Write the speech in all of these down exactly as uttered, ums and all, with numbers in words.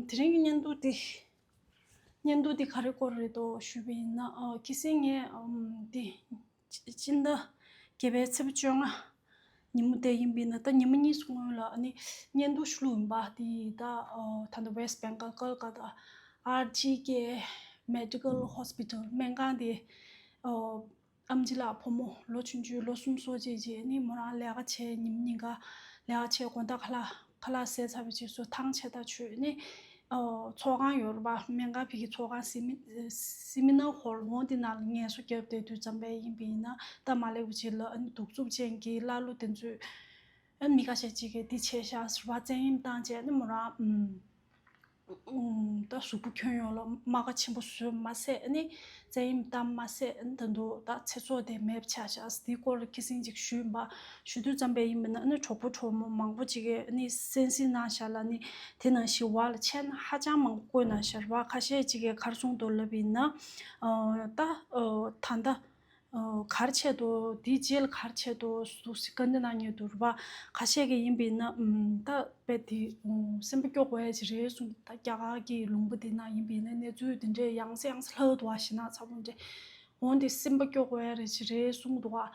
དེ་རིང་གི་བརྙན་ཐུང་འདི། བརྙན་ཐུང་འདི་ག་རེ་སྐོར་རེད་དོ་ཞུས་པ་ཡིན་ན། ཨ། ཁ་སང་ངས་ཨམ་འདི་སྤྱི་ཟླ་བརྒྱད་པའི་ཚེས་པ་བཅོ་ལྔ་ཉིན་མོ་དེ་ཡིན་པ་ཡིན་ན། ད་ཉི་མ་གཉིས་སྔོན་ལ་ཨ་ནི་བརྙན་ཐུང་ཞིག་བླུགས་ཡིན་པ། དེ་ད་ཨ་ད་ལྟ་West Bengal Kolkata R G K Medical Hospital སྨན་ཁང་དེ། ཨ། ཨེམ་ཆི་ལགས་བུ་མོ་ལོ་ཆུང་ཆུང་ལོ་གསུམ་སོ་གཅིག་ཅིག་ནི་མོ་རང་ལས་ཀ་བྱས། ཉིན་ཉིན་ཀ་ལས་ཀ་བྱས། དགོང་དག་ཁ་ལག་ཁ་ལག་ཟས་ཚར་བའི་རྗེས་སུ་ཐང་ཆད་ད་བྱོས་ནི། ཨོ། ཚོགས་ཁང་ཡོད་རེད་པ། སྨན་ཁང་ཕ་གི་ཚོགས་ཁང་སི་མི་སི་མི་ནར་ཧོལ་འོང་དེ་ནང་ལ་ངལ་གསོ་བརྒྱབ་བསྡད་དུས་ཙམ་པ་ཡིན་པ་ཡིན་ན། ད་མ་སླེབས་པའི་རྗེས་ལ་ཨ་ནི་གདུག་རྩུབ་ཅན་གྱི་ཀླ་ཀློ་དེ་ཚོས་ཨ་ནི་མི་ཁ་ཤས་ཅིག་གིས་འདི་བྱས་ཤག་ཟེར་བ། བཙན་གཡེམ་བཏང་བྱས་ནི་མོ་རང་ཨུམ། ཨུམ། ད་གཟུགས་པོ་ཁྱོན་ཡོངས་ལ་རྨ་ཁ་ཆེན་པོ་བཟོས་མ་ཟད་ནི་བཙན་གཡེམ་བཏང་མ་ཟད་ནི་ད་དུང་ད་ཚེ་སྲོག་དེ་མེད་པ་ཆགས་ཤག། དེའི་སྐོར་ཁ་སང་ཅིག་ཞུས་ཡིན་པ། ཞུ་དུས་ཙམ་པ་ཡིན་པ་ན་ནི་གྲོགས་པོ་གྲོགས་མོ་མང་པོ་ཅིག་གིས་ནི་གསན་གཟིགས་གནང་ཤག་ལ། ནི་དེ་ནང་བཞིན་བར་ལ་མཆན་ཧ་ཅང་མང་པོ་བཀོད་གནང་ཤག་རེད་པ། ཁ་ཤས་ཅིག་གིས་ག་རེ་གསུངས་འདུག་ལབ་ཡིན་ན། ཨ། ད་ཨ་ད་ལྟ་ཨོ། ག་རེ་བྱས་འདུག། དེའི་རྗེས་ལ་ག་རེ་བྱས་འདུག་ཟེར་དུས་བཀའ་འདྲི་གནང་མཁན་འདུག་རེད་པ། ཁ་ཤས་ཀྱིས་ཡིན་པ་ཡིན་ན། ཨམ། ད་དཔེ་དེ། ཨོ། སེམས་པ་སྐྱོ་དགོས་ཡ་ཅིག་རེད་གསུངས། ད་རྒྱ་གར་གྱི་ལུང་པ་དེ་ན་ཡིན་པ་ཡིན་ན་གནས་ཚུལ་དེ་འདྲའི་ཡང་སེ་ཡང་སེ་ལྷག་འདུག་པ། ཞེད་སྣང་ཚ་པོ་འདྲ། འོན་ཏེ་སེམས་པ་སྐྱོ་དགོས་ཡ་རེད་ཅིག་རེད་གསུངས་འདུག་པ། བྱས་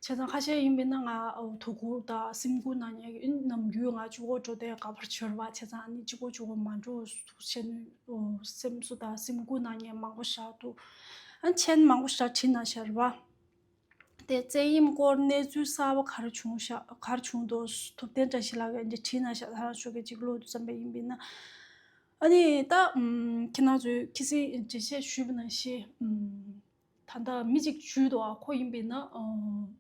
ཙང་ཁ་ཤས་ཡིན་པ་ཡིན་ན་ང་ཨོ་དོ་ཁུར་དང་སེམས་ཁུར་གནང་མཁན་གྱི། ཨིན། ནམ་རྒྱུན་ང་གཅིག་པོ་འགྲོ་དུས་དགའ་པོ་བྱེད་རེད་པ། བྱས་ཙང་ཨ་ནི་གཅིག་པོ་གཅིག་པོ་མ་འགྲོ་ཟེར་བྱས་ནས། ཨོ། སེམས་གསོ་དང་སེམས་ཁུར་གནང་མཁན་མང་པོ་ཞིག་འདུག། ཨ། མཆན་མང་པོ་ཞིག་བྲིས་གནང་ཤག་རེད་པ། དེ་བཙན་གཡེམ་སྐོར་གནས་ཚུལ་གསར་པ་ག་རེ་བྱུང་ཤག། ག་རེ་བྱུང་འདུག། ཐུབ་བསྟན་བཀྲ་ཤིས་ལགས་ཀྱིས་འདི་བྲིས་གནང་ཤག། ད་རང་ཤོག་གི་ཅིག་ཀློག་དུས་ཙམ་པ་ཡིན་པ་ཡིན་ན། ཨ་ནི་ད། ཨམ། ཁྱེད་རང་ཚོས་ཁ་སང་འགྲེལ་བཤད་ཞུས་པ་ནང་བཞིན། ཨམ། ད་ལྟ་མི་གཅིག་འཇུས་འདུག། ཨ། ཁོ་ཡིན་པ་ཡིན་ན། ཨམ།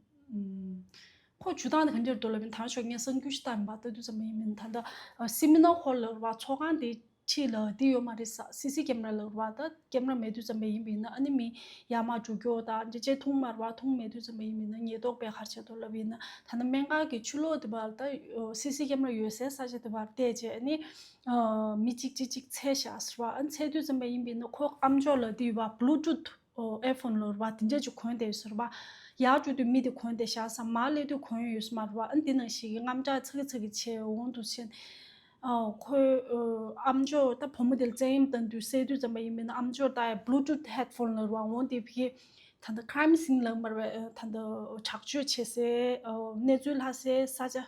ཁོ་འཇུ་སྟངས་དེ་ག་འདྲ་འདུག་ལབ་ཡིན། ད་རང་ཤོག་ངས་གསར་འགྱུར་ཞིག་བལྟས་ཡིན་པ། ལྟ་དུས་ཙམ་པ་ཡིན་པ་ཡིན་ན། ད་ལྟ་སི་མི་ནར་ཧོལ་ལབ་རེད་པ། ཚོགས་ཁང་དེ་འཁྲིས་ལ་འདི་ཡོད་མ་རེད་ཟེར། སི་སི་ཀེམ་ར་ལབ་རེད་པ། ད་ཀེམ་ར་མེད་དུས་ཙམ་པ་ཡིན་པ་ཡིན་ན་ཨ་ནི་མི་ཡར་མར་འགྲོ་རྒྱུ་དང་འདི་བྱས་མཐོང་མ་རེད་པ། མཐོང་མེད་དུས་ཙམ་པ་ཡིན་པ་ཡིན་ན་ཉེན་རྟོག་པས་ག་རེ་བྱས་འདུག་ལབ་ཡིན་ན། ད་ལྟ་སྨན་ཁང་གི་ཕྱི་ལོགས་དེ་པར་ད་སི་སི་ཀེམ་ར་ཡོད་སའི་ས་ཆ་དེ་པར་བལྟས་བྱས་ཨ་ནི། ཨ། མི་གཅིག་གཅིག་གཅིག་འཚོལ་ཤག་ཟེར་བ། ཨ། འཚོལ་དུས་ཙམ་པ་ཡིན་པ་ཡིན་ན་ཁོ་ཨ་མཆོག་ལ་དེ་ཡོད་པ། བྷུ་ལུ་ཊུཐ། ཨོ། ཨེར་ཕོན་ལབ་རེད་པ། དེ་འདྲས་ཅིག་གོན་བསྡད་ཡོད་ཟེར་བ། ཡར་འགྲོ་དུས་མི་དེ་གོན་བསྡད་ཤག་ཟེར། མར་སླེབས་དུས་གོན་ཡོད་ས་མ་རེད་པ། ཨ། འདི་ནང་བཞིན་གྱི་རྔམ་སྐྲག་ཚ་གི་ཚ་གི་བྱས། འོང་དུས་ཕྱིན། ཨ། ཁོའི། ཨ། ཨ་མཆོག་ད་བུ་མོ་དེ་ལ་བཙན་གཡེམ་བཏང་དུས་བསད་དུས་ཙམ་པ་ཡིན་པ་ཡིན་ན་ཨ་མཆོག་ད་ཡ་བྷུ་ལུ་ཊུཐ་ཧེཌ་ཕོན་ལབ་རེད་པ། འོང་དེ་ཕ་གི་ད་ལྟ་ཁ་རའིམ་སིན་ལབ་མ་རེད་པ། ད་ལྟ་དྲག་སྤྱོད་བྱེད་སའི། ཨ། གནས་ཚུལ་ལྷག་སའི་ས་ཆ་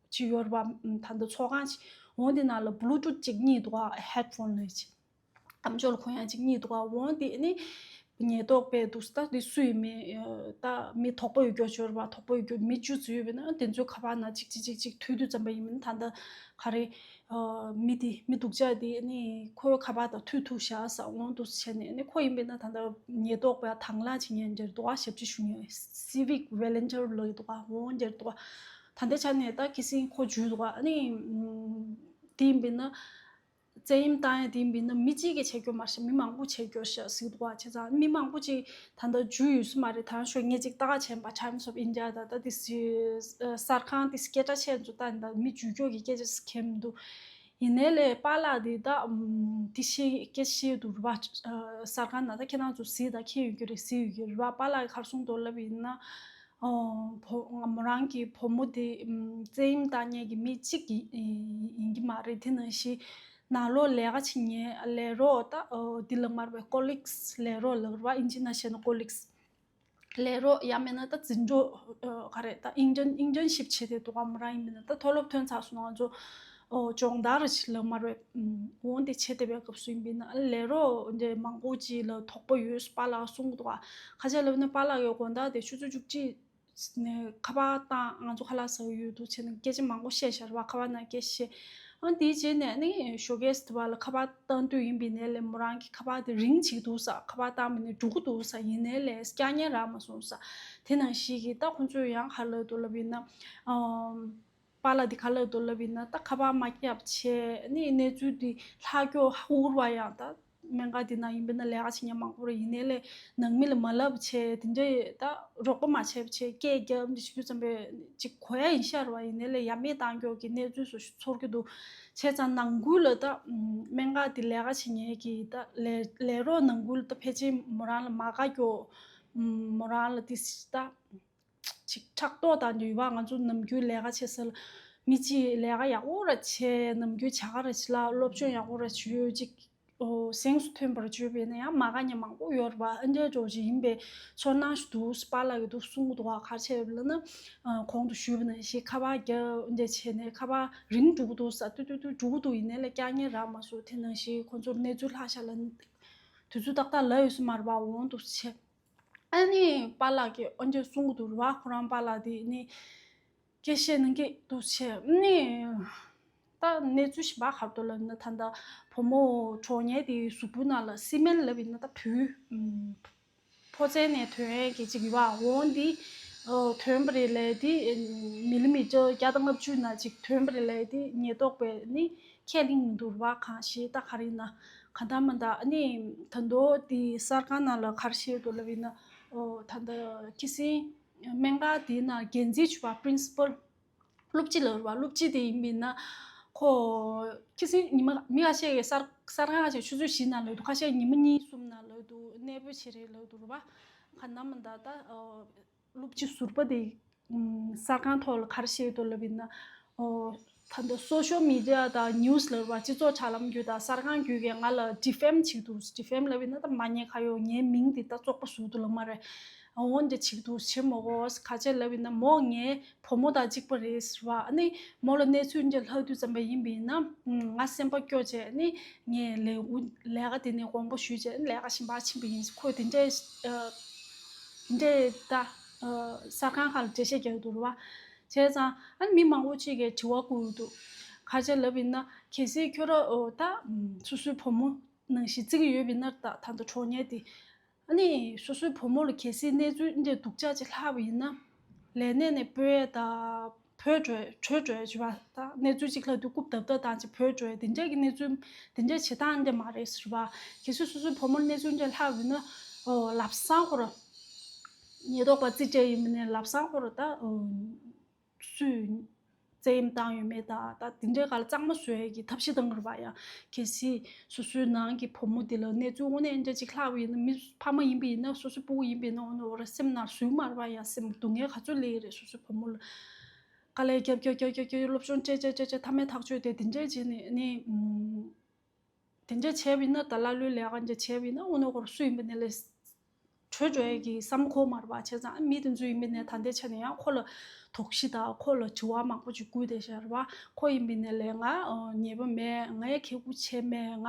ཅིག་ཡོད་རེད་པ། ད་ལྟ་ཚོགས་ཁང་ཅིག། འོང་དེ་ནང་ལ་བྷུ་ལུ་ཊུཐ་ཅིག་རྙེད་འདུག་ག། ཧེཌ་ཕོན་ལབ་ཅིག། ཨ་མཆོག་ལ་གོན་ཡག་ཅིག་རྙེད་འདུག་ག། འོང་དེ་ནི་ཉེན་རྟོག་པས་འདུག་ཟེར། ད་འདི་སུ་ཡིན་མིན། ད་མི་དོགས་པ་ཡོད་རྒྱུ་ཅིག་ཡོད་རེད་པ། དོགས་པ་ཡོད་རྒྱུ་མི་བཅུ་ཙམ་ཡོད་པ་ཡིན་ན་དེ་ཚོའི་ཁ་པར་ནང་ཅིག་ཅིག་ཅིག་ཅིག་མཐུད་དུས་ཙམ་པ་ཡིན་མིན་ད་ལྟ་ག་རེ། ཨ། མི་དེ་མི་སྡུག་ཅག་དེ་ནི་ཁོའི་ཁ་པར་དང་མཐུད་ཐུབ་ཤག་ཟེར། འོང་འདུག་ཟེར་བྱས་ནས་ནི་ཁོ་ཡིན་པ་ཡིན་ན་ད་ལྟ་ཉེན་རྟོག་པས་དང་བླངས་བྱེད་མཁན་འདྲ་འདུག་ག། ཞབས་ཕྱི་ཞུ་མཁན་སི་བིག་ཝོ་ལན་ཊིར་ལབ་ཀྱི་འདུག་ག། འོང་འདྲ་འདུག་ག། ད་ལྟའི་ཆ་ནས་ད་ཁ་སང་ཁོ་འཇུས་འདུག་ག། ཨ་ནི། ཨམ། དེ་ཡིན་པ་ཡིན་ན། བཙན་གཡེམ་བཏང་ཡ་དེ་ཡིན་པ་ཡིན་ན་མི་གཅིག་གིས་བྱེད་རྒྱུ་མ་རེད་ཤག། མི་མང་པོ་བྱེད་རྒྱུ་ཤག་ཟེར་གྱི་འདུག་ག། བྱས་ཙང་མི་མང་པོ་ཅིག་ད་ལྟ་འཇུས་ཡོད་ས་མ་རེད། ད་ཤོག་ངས་ཅིག་ལྟ་ག་བྱས་པ། Times of India དང་ད་དེ་སི་གསར་ཁང་དེ་སྐད་གྲགས་ཆེ་ཚོ་ད་ད་མི་འཇུས་རྒྱུ་གི་སྐད་ཆ་ཟེར་མཁན་མི་འདུག། ཡིན་ནའི་ལས་པཱ་ལགས་དེ་ད་ཨམ། དེ་བཤད་སྐད་བཤད་འདུག་རེད་པ། གསར་ཁང་ནང་ད་ཁྱེད་རང་ཚོ་གཟིགས་དང་མཁྱེན་ཡོད་ཀྱི་རེད། གཟིགས་ཡོད་ཀྱི་རེད་པ། པཱ་ལགས་ག་རེ་གསུངས་འདུག་ལབ་ཡིན་ན། ཨོ། བུ། མོ་རང་གི་བུ་མོ་དེ་ཨམ། བཙན་གཡེམ་བཏང་མཁན་གྱི་མི་གཅིག་ཡིན་ཡིན་གྱི་མ་རེད། དེ་ནང་བཞིན་ནང་ལོགས་ལས་ཀ་བྱེད་མཁན་ལས་རོགས་ད། ཨོ། འདི་ལབ་མ་རེད་པས། ཀོ་ལིག་སི་ལས་རོགས་ལབ་རེད་པ། ཨིན་ཇི་ནང་བཤད་ན་ཀོ་ལིག་སི། ལས་རོགས་ཡང་མིན་ན་ད་འཛིན་གྲོགས། ཨོ། ག་རེ་ད་ཨིན་ཊརན་ཨིན་ཊརན་ཤིབ་བྱེད་བསྡད་འདུག་ག། མོ་རང་ཡིན་མིན་ན་ད་མཐོ་སློབ་ཐོན་ཚར་སོང་ང་ཚོ། ཨོ། སྦྱོང་བརྡར་ཞིག་ལབ་མ་རེད་པས། འོང་དེ་བྱེད་བསྡད་པའི་སྐབས་སུ་ཡིན་པ་ཡིན་ན་ལས་རོགས་འདྲ་མང་པོ་ཅིག་ལ་དོགས་པ་ཡོད་པཱ་ལགས་གསུངས་འདུག་ག། ག་རེ་ལབ་ན་པཱ་ལགས་ཀྱི་དགོང་དག་དེ་ཆུ་ཚོད་བཅུ་གཅིག་ནས་ཁ་པར་བཏང་། ང་ཚོ་ཁ་ལག་ཟ་གི་ཡོད་འདུག་བྱས་ནས་སྐད་ཆ་མང་པོ་བཤད་ཤག་རེད་པ། ཁ་པར་ནང་སྐད་བཤད། ཨ། དེའི་རྗེས་ནས་ནི་ཞོགས་ཀས་དེ་པར་ལ་ཁ་པར་བཏང་དུས་ཡིན་པ་ཡིན་ནའི་ལས་མོ་རང་གི་ཁ་པར་དེ་རིང་བྱེད་ཀྱི་འདུག་ཟེར། ཁ་པར་བཏང་མ་ནས་འགྲོ་གི་འདུག་ཟེར། ཡིན་ནའི་ལས་བསྐྱར་ཉན་རག་མ་སོང་ཟེར། དེ་ནང་བཞིན་གྱི་ད་ཁོང་ཚོས་ཡང་ག་རེ་ལབ་འདུག་ལབ་ཡིན་ན། ཨམ། པཱ་ལགས་འདི་ག་རེ་ལབ་འདུག་ལབ་ཡིན་ན། ད་ཁ་པར་མ་བརྒྱབ་བྱས་ནི་གནས་ཚུལ་འདི་ལྷག་རྒྱུ་ཧ་གོ་རེད་པ། ཡང་ད་སྨན་ཁང་འདི་ནང་ཡིན་པ་ན་ལས་ཀ་བྱེད་མཁན་མང་པོ་རེད། ཡིན་ནའི་ལས་ནང་མི་ལ་མ་ལབ་བྱས། དེ་འདྲའི་ད་རོགས་པ་མ་བྱས་བྱས་སྐད་རྒྱབ་འདི་བྱེད་དུས་ཙམ་པ་ཅིག་གོ་ཡ་ཡིན་ཤག་རེད་པ། ཡིན་ནའི་ལས་ཡ་མེད་བཏང་རྒྱུ་གི་གནས་ཚུལ་སོགས་ཤིག་ཚོར་གྱི་འདུག། བྱས་ཙང་ནང་ཁུལ་ལ་ད་སྨན་ཁང་འདི་ལས་ཀ་བྱེད་མཁན་གྱི་ད་ལས་ལས་རོགས་ནང་ཁུལ་ད་ཕལ་ཆེར་མོ་རང་ལ་མ་དགའ་རྒྱུ། མོ་རང་ལ་དེ་ད། ཅིག་ཕྲག་དོག་དང་འདྲ་བ། ང་ཚོ་ནམ་རྒྱུན་ལས་ཀ་བྱེད་ས་ལ་ མི་གཅིག་ལས་ཀ་ཡག་པོ་ར་བྱས། ནམ་རྒྱུན་བྱ་དགའ་ར་ཅིག་ལ་སློབ་སྦྱོང་ཡག་པོ་ར་བྱོས་ཅིག་ཨོ། གཟེངས་སུ་ཐོན་པར་བརྗོད་པས་ན་ཡང་མ་དགའ་མཁན་མང་པོ་ཡོད་རེད་པ། ཨ་འདྲའི་འགྲོ་ཅིག་ཡིན་པས་ཚོར་སྣང་ཞིག་འདུག་པཱ་ལགས་ཀྱིས་འདུག་གསུང་གི་འདུག་ག་ག་རེ་བྱས་པ་ལབ་ན། ཨ་གོང་དུ་ཞུས་པ་ནང་བཞིན་ཁ་པར་རྒྱག་འདྲ་བྱས་ནས་ཁ་པར་རིང་འགྲོ་གི་འདུག་ཟེར། ཏུ་ཏུ་ཏུ་འགྲོ་གི་འདུག་ཡིན་ནའི་ལས་བསྐྱར་ཉན་རག་མ་སོང་། དེ་ནང་བཞིན་ཁོང་ཚོར་གནས་ཚུལ་ལྷག་ཤག་ལ་དུས་ཚོད་ཏག་ཏག་ལབ་ཡོད་ས་མ་རེད་པ། འོང་འདུག་བྱས། ཨ་ནི་པཱ་ལགས་ཀྱིས་ཨ་འདྲ་གསུང་གི་འདུག་རེད་པ། ཁོ་རང་པཱ་ལགས་དེ་ནི་སྐད་བཤད་གནང་གི་འདུག་བྱས། ཨ་ནི་ད་གནས་ཚུལ་གཞན་པ་ག་རེ་འདུག་ལབ་ན། ད་ལྟ་བུ་མོ་གྲོངས་མཁན་དེའི་གཟུགས་པོའི་ནང་ལ་སི་མེན་ལབ་ཡིན་ན་ད་བུ། ཨུམ། ཕོ་མཚན་ནས་ཐོན་ཡས་ཀྱི་ཅིག་ཡོད་པ། འོ་འདི་ཨོ་ཐོན་པ་རེད་ལབ་དེ། མི་ལི་མི་ཊར་བརྒྱ་དང་ལྔ་བཅུ་ནང་ཅིག་ཐོན་པ་རེད་ལབ་དེ་ཉེན་རྟོག་པས་ནི་ཁས་ལེན་མི་འདུག་རེད་པ། གང་ཞིག་ད་ག་རེ་ཡིན་ན། གང་ལྟར་མ་ལྟར་ཨ་ནི་ད་དུང་དེ་གསར་ཁང་ནང་ལ་ག་རེ་བཤད་འདུག་ལབ་ཡིན་ན། ཨོ་ད་ལྟ་ཁ་སང་སྨན་ཁང་དེའི་ནང་འགན་འཛིན་ཅིག་ཡོད་པ། པི་རིན་སི་པལ། སློབ་སྤྱི་ལབ་རེད་པ། སློབ་སྤྱི་དེ་ཡིན་པ་ཡིན་ན། ཁོ་ཁ་སང་ཉི་མ་མི་ཁ་ཤས་ཀྱིས་གསར་གསར་ཁང་ཁ་ཤས་ཆུ་ཚོད་བཞི་ནང་ལབ་འདུག་ཁ་ཤས་ཉི་མ་གཉིས་གསུམ་ནང་ལབ་འདུག་གནས་སྤོས་བྱས་རེད་ལབ་འདུག་རེད་པ། གང་ལྟར་མ་ལྟར་ད་ཨོ་སློབ་སྤྱི་ཟུར་པ་དེ་ཨམ་གསར་ཁང་ཐོག་ལ་ག་རེ་བཤད་འདུག་ལབ་ཡིན་ན། ཨོ་ད་ལྟ་སོ་ཤལ་མི་ཌི་ཡ་དང་ནིའུ་སི་ལབ་རེད་པ། སྤྱི་ཚོགས་དྲ་ལམ་བརྒྱུད་དང་གསར་ཁང་བརྒྱུད་ཀྱིས་ང་ལ་ཌི་ཕེམ་བྱེད་འདུག་ཌི་ཕེམ་ལབ་ཡིན་ན་ད་མ་ཉེས་ཁ་གཡོགས། ངའི་མིང་དེ་ད་བཙོག་པ་བཟོ་འདུག་ལབ་མ་རེད། འོ་འདི་བྱེད་འདུག་བྱེད་མ་དགོས། ག་རེ་བྱས་ལབ་ཡིན་ན་མོ་ངའི་བུ་མོ་དང་གཅིག་པ་རེད་ཟེར་བ། ཨ་ནི་མོ་ལ་གནས་ཚུལ་འདི་ལྷག་དུས་ཙམ་པ་ཡིན་པ་ཡིན་ན། ང་སེམས་པ་སྐྱོ་བྱས། ཨ་ནི་ངས་ལས་འུ་ལས་ཀ་དེ་ནས་དགོངས་པ་ཞུས་བྱས། ཨ་ནི་ལས་ཀ་གཞན་པར་ཕྱིན་པ་ཡིན། ཁོས་དེ་འདྲས་ཨ་དེ་འདྲས་ད་ཨ་གསར་ཁང་ཁག་ལ་འགྲེལ་བཤད་རྒྱག་གི་འདུག་རེད་པ། བྱས་ཙང་ཨ་ནི་མི་མང་པོ་ཅིག་གིས་དྲི་བ་བསྐུར་གི་འདུག་ག་རེ་བྱས་ལབ་ཡིན་ན། གལ་སྲིད་ཁྱོད་རང་ཨོ་ད་སོ་སོའི་བུ་མོ་ནང་བཞིན་བརྩི་གི་ཡོད་པ་ཡིན་ན། ད་ད་ལྟ་གྲོངས་མཁན་དེ། ཨ་ནི་སོ་སོའི་བུ་མོ་ལ་གལ་སྲིད་གནས་ཚུལ་འདི་སྡུག་ཅག་ཅིག་ལྷག་པ་ཡིན་ན། ལས་གནས་ནས་སྤོས་ཡས་དང་བྲོས་འགྲོ་བྲོས་འགྲོ་ཡས་བྱེད་པ། ད་གནས་ཚུལ་ཅིག་ལྷག་དུས་རྐུབ་བརྡབ་བརྡབ་བཏང་བྱས་བྲོས་འགྲོ་ཡས། དེ་འདྲས་ཀྱི་གནས་ཚུལ་དེ་འདྲས་བྱེད་སྟངས་འདི་མ་རེད་ཟེར་བ། གལ་སྲིད་སོ་སོའི་བུ་མོ་ལ་གནས་ཚུལ་འདི་ལྷག་པ་ཡིན་ན། ཨོ་ལམ་སང་ཁོ་རང་ཉེན་རྟོག་པ་རྩིས་སྤྲད་ཡིན་པ་ནས་ལམ་སང་ཁོ་རང་ད་ཨོ། སུས་བཙན་གཡེམ་བཏང་ཡོད་མེད་དང་། ད་དེ་འདྲའི་སྒང་ལ་གཙང་མ་བཟོ་ཡས་ཀྱི་ཐབས་ཤེས་གཏང་གི་རེད་པ། ཡང་གལ་སྲིད་སོ་སོའི་ནང་གི་བུ་མོ་དེ་ལ་གནས་ཚུལ་དངོས་གནས་འདྲ་ཅིག་ལྷག་པ་ཡིན་ན། མི་ཕ་མ་ཡིན་པ་ཡིན་ན། སོ་སོའི་སྤུ་གུ་ཡིན་པ་ཡིན་ན། འོ་ན་འོ་ར་སེམས་ནང་ཟུག་མ་རེད་པ། ཡང་སེམས་སྡུག་བསྔལ་ག་ཚོད་སླེབས་ཀྱི་རེད། སོ་སོའི་བུ་མོ་ལ་དཀའ་ལས་རྒྱབ་རྒྱབ་རྒྱབ་རྒྱབ་རྒྱབ་སློབ་སྦྱོང་སྤྲད་སྤྲད་སྤྲད་སྤྲད་མཐའ་མའི་ཐག་གཅོད་དེ་དེ་འདྲས་བྱས་ནས་ནི། དེ་འདྲ་བྱས་པ་ཡིན་ན། ད་ལ་ལོའི་ལས་ཀ་འདྲ་བྱས་པ་ཡིན་ན། འོ་ན་ཁོ་རང་སུ་ཡིན་པ་ནས་ལས་བྲོས་འགྲོ་ཡས་ཀྱི་བསམ་ཁོ་མ་རེད་པ། བྱས་ཙང་ཨ་མི་དེ་ཚོ་ཡིན་པ་ནས་ད་ལྟའི་ཆ་ནས་ཡང་ཁོ་ལ་དོགས་གཞི་དང་ཁོ་ལ་དྲི་བ་མང་པོ་ཅིག་བསྐུར་བསྡད་བཞག་རེད་པ། ཁོ་ཡིན་པ་ནས་ལས་ང་ཉེས་པ་མེད། ངས་ཁེ་ཁུར་བྱས་མེད། ང་